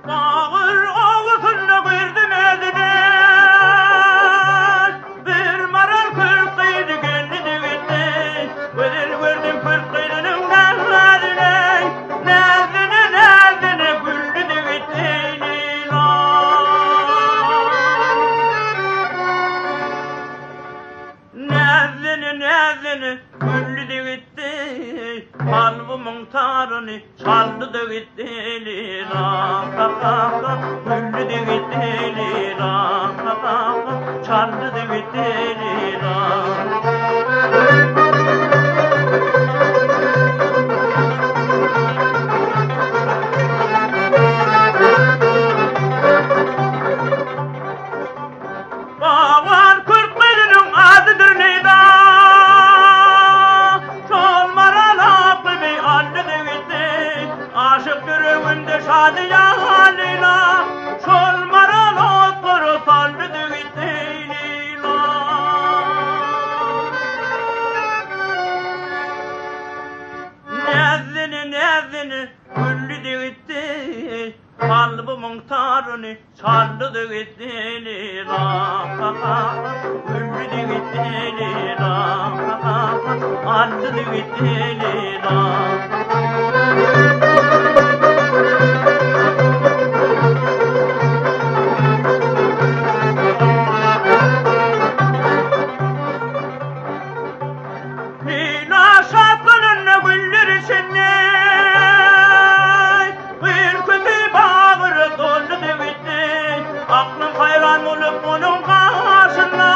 Bagyr awusynda girdim özüne, Bir maral kürt gyzy geldi de gitdi. Gözel gördüm kürt gyzynyň näzine, Näzine, näzine güldi de gitdi Leýla. Näzini, näzini güldi-de gitdi, Kalbymyň taryny çaldy-da gitdi, Leýla, Güldi-de gitdi, Leýla, Çaldy-da gitdi, Leýla. Baban kürt gyzynyň adydyr Leýla. Şol maral aklymy aldy-da gitdi. Aşyk ýüregimde şadyýan Leýla. Şol maral otlara saldy-da gitdi Leýla. Näzini, näzini güldi-de gitdi. Kalbymyň taryny çaldy-da gitdi Leýla, Güldi-de gitdi Leýla, Aldy-da gitdi Leýla. Leýla şatlananda güller içinde. Gülküsi bagyry doldy gitdi. Aklym haýran bolup onuň gaşynda,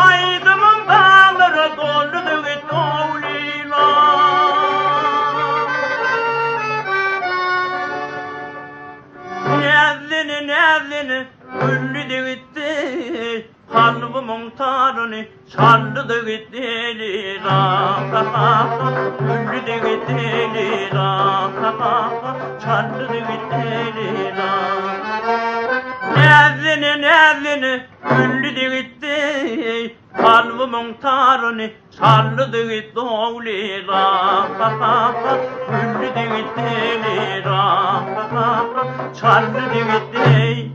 Aýdymym daglara doldy gitdi, ow, Leýla. Näzlini, näzlini güldi gitdi. Kalbymyň taryny çaldy-da gitdi Leýla, Güldi-de gitdi Leýla, Çaldy-da gitdi Leýla. Näzlini, näzlini güldi-de gitdi, Kalbymyň taryny çaldy-da gitdi, ow, Leýla, Güldi-de gitdi Leýla, Çaldy-da gitdi.